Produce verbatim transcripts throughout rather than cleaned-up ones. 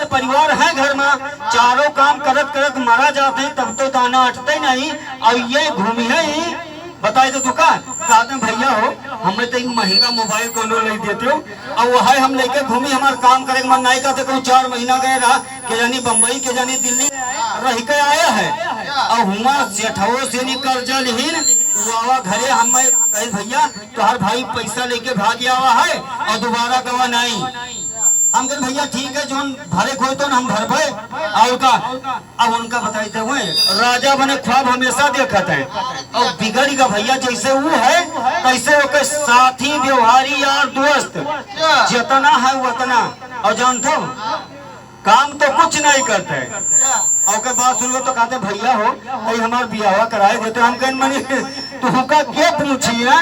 चार परिवार है घर में, चारों काम करत करत मरा जात है, तब तो दाना अटते नहीं। और ये घूमी है ही, बताई तो दुकान, कहते हैं, "भैया हो, हमें तो एक महंगा मोबाइल कोनो ले देते हो।" और वो है, हम लेके घूमी, हमार काम करे के मन नहीं करते, कहूँ चार महीना गए रहा, के जानी बम्बई, के जानी दिल्ली रह के आया है। और हुआ सेठवो से नहीं कर्जा लिहिन, वो आवा घरे, हम कहे, "भैया, तोहर भाई पैसा लेके भाग आवा है और दोबारा गवा नहीं।" हम कहे, "भैया ठीक है, जोन भरे कोई तो हम भरबे।" और का, अब उनका बताई थे, "हुए राजा बने ख्वाब हमेशा देखत है, और बिगड़ गया भैया, जैसे वो है, कैसे ओके साथी, व्यवहारी, यार, दोस्त, जितना है उतना।" और जानते हो, काम तो कुछ नहीं करते।" और ओकर बात सुनबो तो कहते, "भैया हो, कहीं हमार बियाह कराए देते।" हम कहन, "मनी, तुहका के पूछी है?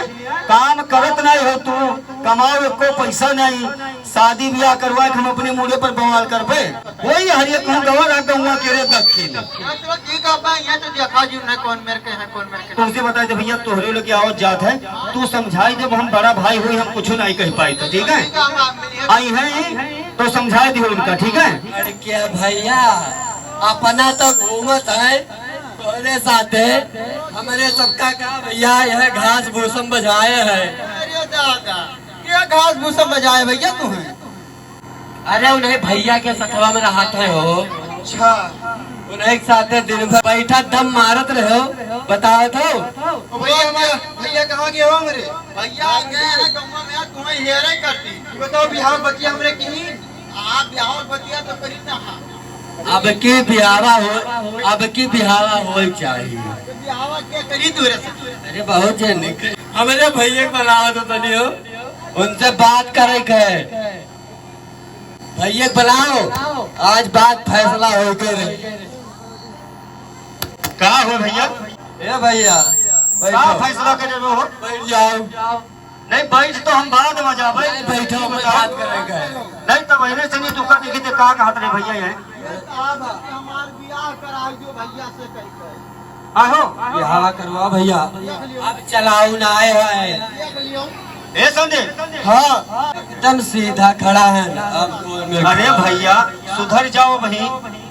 काम करत नहीं हो तू, कमाओ एको पैसा नहीं, शादी ब्याह करवाए के हम अपने मूड़े पर बवाल करबे।" वही हर एक कहूँ गवा रहा गौवा के रे दक्षिण। चलो ठीक है, अब यहाँ तो देखा जी, उन्हें कौन मेरे के हैं, कौन मेरे के नहीं। तुमसे बताई दे भैया, तोहरे लोग की आवत जात है, तू समझाई दे, हम बड़ा भाई हुई, हम कुछ नहीं कह पाई तो, ठीक है? ठीक है, हम आप मिलिए। आई हैं तो समझाई दियो उनका, ठीक है? अरे क्या भैया, अपना तो घूमत है तोरे साथे, हमरे सबका का भैया, यह घास भूसम बजाए है। अरे दादा, क्या घास भूसम बजाए भैया तू है? अरे उन्हें भैया के सथवा में रहत है हो। अच्छा। उन्हें एक साथे दिन भर बैठा दम मारत रहे हो, बताओ तो। ओ भैया, हमारे भैया कहाँ गए हो हमारे? भैया गए हैं गौवा में, यार, तुम्हें हेरे करती। ये बताओ, बिहाव बतिया हमरे की? आप बिहाव बतिया तो करी ना। अब की बिहावा हो, अब की बिहावा होए चाहिए। बिहावा क्या करी तू रे? अरे बहुत जन हमरे भैया के बुलाओ तो तनी हो, उनसे बात करे के है। भैया के बुलाओ, आज बात फैसला होके रही। का हो भैया? ए भैया, का बैठो। फैसला करे हो? बैठ जाओ। नहीं, बैठ तो हम बाद में जाबे। नहीं, बैठो, हम बात करेंगे। नहीं, तब पहले से नहीं, तू का देखी थे, का कहत रहे भैया ये? अब हमार बियाह कराई दो भैया से कह के। आहो। बियाह करवा भैया। अब चलाऊ ना आए हैं। देख लियो। ए संदीप। हाँ। एकदम सीधा खड़ा है। अब कौन में अरे खड़ा? भैया, सुधर जाओ भाई,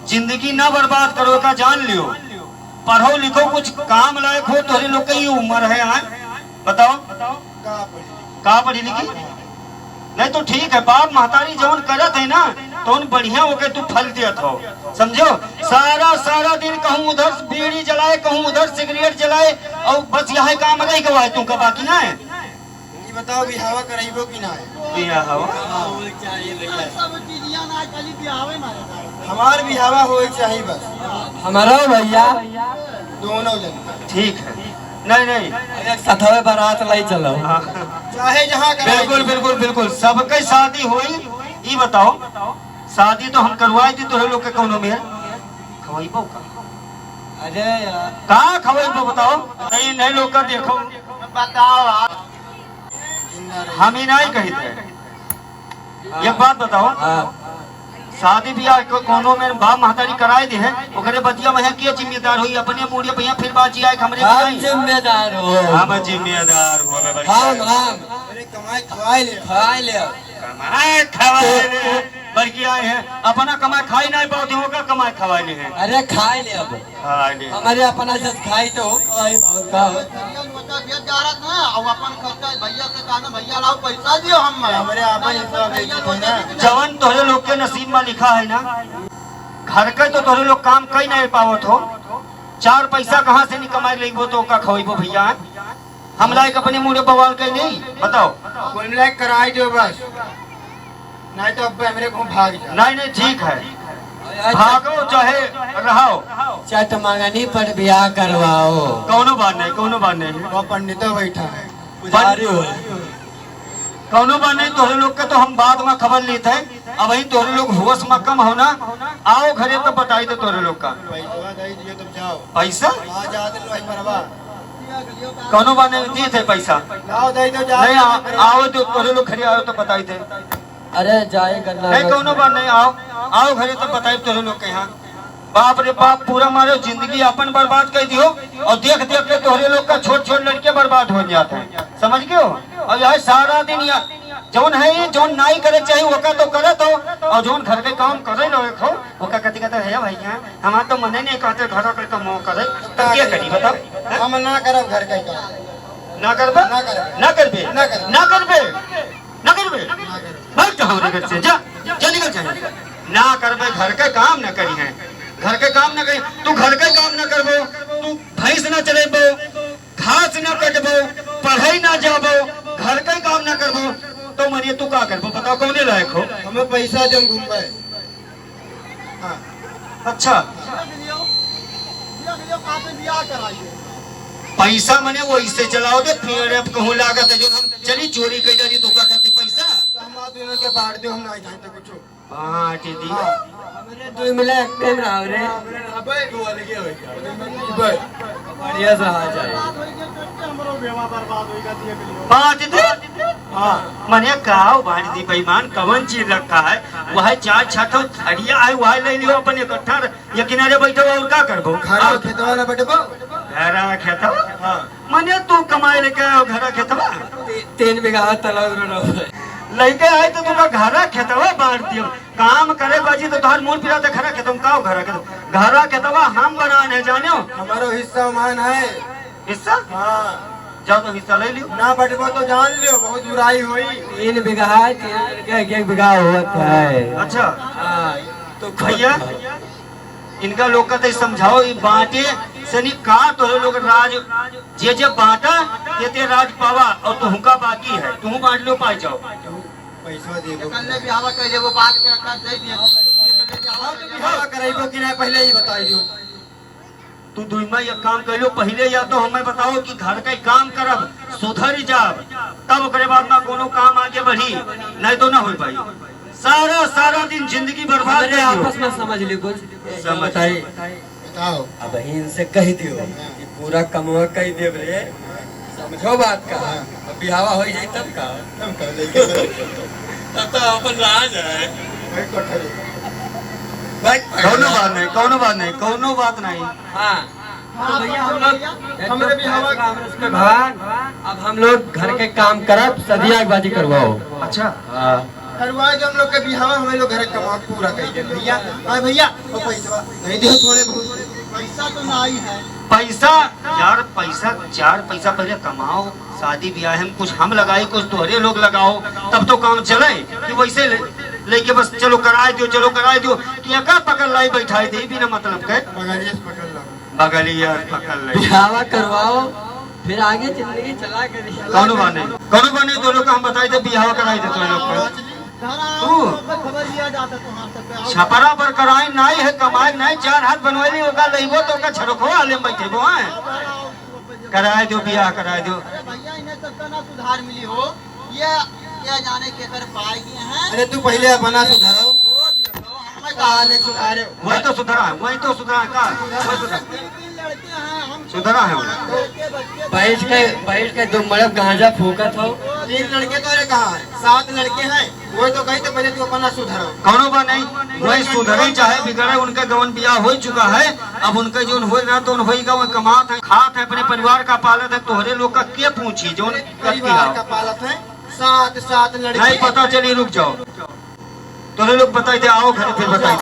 जिंदगी ना बर्बाद करो, का जान लियो। पढ़ो लिखो, कुछ काम लायक हो, तोहरे लोग के ही उम्र है, हाँ? बताओ। का पढ़ी? का पढ़ी लिखी? नहीं तो ठीक है, बाप महतारी जौन करत है ना, तौन बढ़िया होके तू फल देत हो, समझो। सारा, सारा दिन कहूँ उधर बीड़ी जलाए, कहूँ उधर सिगरेट जलाए, और बस यह काम रह गवा है तुमका, बाकी ना है। ये बताओ, बिहावा कराइबो कि ना है? बिहावा? सब चीजिया ना, खाली बिहावे मारे। हमार बिहावा होए चाहिए बस। हमारा भैया। दोनों जन। ठीक है। नहीं, नहीं। अरे, सथवे बारात लाई चलो। हाँ। चाहे जहाँ कराई। बिल्कुल, बिल्कुल, बिल्कुल। सबके शादी होई, ई बताओ, शादी तो हम करवाई थी तोहरे लोग के कौनो में। खवाइबो का? अरे यार। का खवाइबो बताओ? नहीं, नहीं लोग का देखो। बताओ आप। हम ही नहीं कही थे। एक बात बताओ, हाँ। शादी ब्याह को कोनो में बाप महतारी कराए दे है, ओकरे बतिया में है के जिम्मेदार होई? अपने मूड़े पे यहाँ फिर बाजी आए हमरे हम बताई। जिम्मेदार हो। हम जिम्मेदार हो, बे बच्चा। हम, हम। अरे कमाए खवाए ले। खवाए ले। कमाए खवाए ले। बल्कि आए हैं, अपना कमाए खाई नहीं पाते, ओका कमाए खवाए ले हैं। अरे खाए ले अब। खाए ले। हमारे अपना जस खाई तो खाई भाव का। भैया लोटा दिया जा रहा था, अब अपन खर्चा भैया से कहना, "भैया लाओ पैसा दियो हम।" हमारे आप ही भैया लोटा दिया था ना। जवन तोहरे लोग के नसीब में लिखा है ना, घर के तो तोहरे लोग काम कई नहीं पावत हो, चार पैसा कहाँ से नहीं कमाए लेबो तो ओका खवाइबो भैया? हम लायक अपने मुंह पे बवाल कह नहीं, बताओ। कुल मिला के कराई दो बस, नहीं तो अब हमरे को भाग जा। नहीं, नहीं, ठीक है, भागो चाहे रहो। चट मंगनी पर ब्याह करवाओ। कौनो बात नहीं, कौनो बात नहीं। वो पंडितो बैठा है, पुजारी हो। कौनो बात नहीं, तोहरे लोग के तो हम बाद में खबर लेते हैं। अब वही तोहरे लोग होश में कम हो ना, आओ घरे तो बताई दे तोहरे लोग का। पैसा दे दियो तब जाओ। पैसा? आ जाते लो भाई परवा। कौनो बात नहीं, दी थे पैसा। लाओ, दे दो, जा। नहीं, आ, आओ तो तोरे लोग घरे आओ तो बताई दे। अरे, जाए गन्ना नहीं, कौनो बात नहीं, आओ, आओ घरे तो बताई तोरे लोग के यहाँ। बाप रे बाप, पूरा मारे जिंदगी अपन बर्बाद कर दियो। और देख देख के तोहरे लोग का छोट छोट लड़के बर्बाद हो जाते हैं, समझ गयो? और यह सारा दिन या जौन है, ये जौन नाई करे चाहिए, ओका तो करत हो, और जौन घर के काम करे लो एक हो, ओका कथी कहते हैं भैया, हमार तो मने नहीं कहते घर के काम करे, तो क्या करी बताओ? हैं? हम ना करब घर के काम। ना करबे? ना करबे। ना करबे? ना करबे। ना करबे? ना करबे? ना करबे। भाग जा हमरे घर से, जा, जा निकल जा। ना करबे घर के काम, ना करी है। घर के काम ना करी, तू घर के काम ना करबो, तू भैंस ना चलेबो, घास ना कटबो, पढ़ाई ना जाबो, घर के काम ना करबो, तो मने तू का करबो? बताओ, कौने लायक हो? हमें पैसा दे, हम घूमबे। हाँ। अच्छा। पैसा मने वैसे चलाओ दे, फिर अब कहूँ लागत है जो हम चली चोरी कर जानी तो का करते पैसा? तो हम आप इन्हों के बांट दो, हम नहीं जानते कुछ। बांट दी। हाँ। हमरे दो मिला एक टाइम रहो रे। अबे, दो अलग ही हो गया। अबे। बढ़िया से आ जाए। बांट दे। हाँ। मने का बांट दी बेईमान, कवन चीज रखा है? वह चार छठो थरिया है, वह ले लियो अपन इकट्ठा, ये किनारे बैठो और का करबो? घरा हाँ। खेतवा ना बटबो? घरा खेतवा? हाँ। मने तू कमाए लेके आओ घरा खेतवा? ती-, तीन बीघा तलाब रो रहो। लइके आए तो तुका घरा खेतवा बांट दियो। काम करे बाजी तो तोहर मूड़ पिरा तो घरा खेतवा, का हो घरा खेतवा? घरा खेतवा हम बनान है, जानियो? हमारो हिस्सा मान है। हिस्सा? हाँ। जाओ तो हिस्सा ले लियो। ना बटबो तो जान लियो, बहुत बुराई होई। तीन बीघा है, तीन लड़के एक एक बीघा होत है। अच्छा। हाँ, तो भैया, इनका लोग का तो समझाओ, ये बांटे से नहीं का तोहरे लोग राज, जे जे बांटा, ते ते राज पावा, और तुहका बाकी है, तुहू बांट लो, पाई जाओ। पैसा दे दो। कल ले बिहावा कर लेबो, बात कर, कर दे दिए। कल ले बिहावा कर लेबो। बिहावा कराइबो कि नहीं, पहले ही बताई दियो। तू दुइमा एक काम कर लो, पहले या तो हमें बताओ कि घर का काम करब, सुधर जाब, तब ओकरे बाद ना कोनो काम आगे बढ़ी, नहीं तो ना हो पाई। सारा, सारा दिन जिंदगी बर्बाद हमरे कर दियो। आपस में समझ ली कुछ। समझ। बताई। बताओ। अब ही इनसे कह दियो कि पूरा कमवा कह देब रे, समझो बात का। हाँ। अब बिहावा हो जाई तब का? तब का लेके तब तो अपन राज है। भाई कोठरी। भाई, कौनो बात नहीं, कौनो बात नहीं, कौनो बात नहीं। हाँ। हाँ, तो भैया, हम लोग हमरे भी हवा भगवान, अब हम लोग घर के काम करब, सदिया के बाजी करवाओ। अच्छा। हाँ। करवाए जो हम लोग के बिहावा, हमें लोग घर के कमाओ पूरा करिए भैया। हाँ भैया, वो पैसा नहीं दे थोड़े बहुत। पैसा तो ना ही है। पैसा, यार, पैसा, चार पैसा पहले कमाओ, शादी ब्याह में कुछ हम लगाई, कुछ तोहरे लोग लगाओ, तब तो काम चले। कि वैसे ले, लेके बस चलो कराए दियो, चलो कराए दियो, कि एका पकड़ लाई बैठाई दे बिना मतलब के। बगलिए से पकड़ लो। बगलिया पकड़ ले। बिहावा करवाओ, फिर आगे जिंदगी चला करी। कौनो बात नहीं, कौनो बात नहीं, तो लोग का हम बताई दे, बिहावा कराई दे तो लोग का। तू छपरा पर कराई नहीं है, कमाई नहीं, चार हाथ बनवाई ली, ओका लइबो तो ओका छड़को आले में बैठेबो, हैं? कराई दो बियाह, कराई दो। अरे भैया, इन्हें सबका ना सुधार मिली हो, ये क्या जाने केकर पाए गए हैं। अरे तू पहले अपना सुधारो। वो देखो, हमें कहाँ ले सुधारे? वही तो सुधरा है, वही तो सुधरा है का? वही सुधरा। तीन लड़के हैं, हम सुधरा है वो। लड़के बच्चे बैठ के, बैठ के दो मड़ब गांजा फूकत हो। तीन लड़के तो, अरे कहाँ है? सात लड़के हैं। वो तो कही तो पहले तू अपना सुधरो। कौनो बा नहीं, वही सुधरे चाहे बिगड़े, उनका गवन बियाह हो चुका है। अब उनका जोन होए ना तो होई गा, वो कमात है, खात है, अपने परिवार का पालत है, तोहरे लोग का के पूछी जोन परिवार का पालत है। सात, सात लड़के। नहीं पता चली, रुक जाओ, तोहरे लोग बताई दे, आओ घर फिर बताई।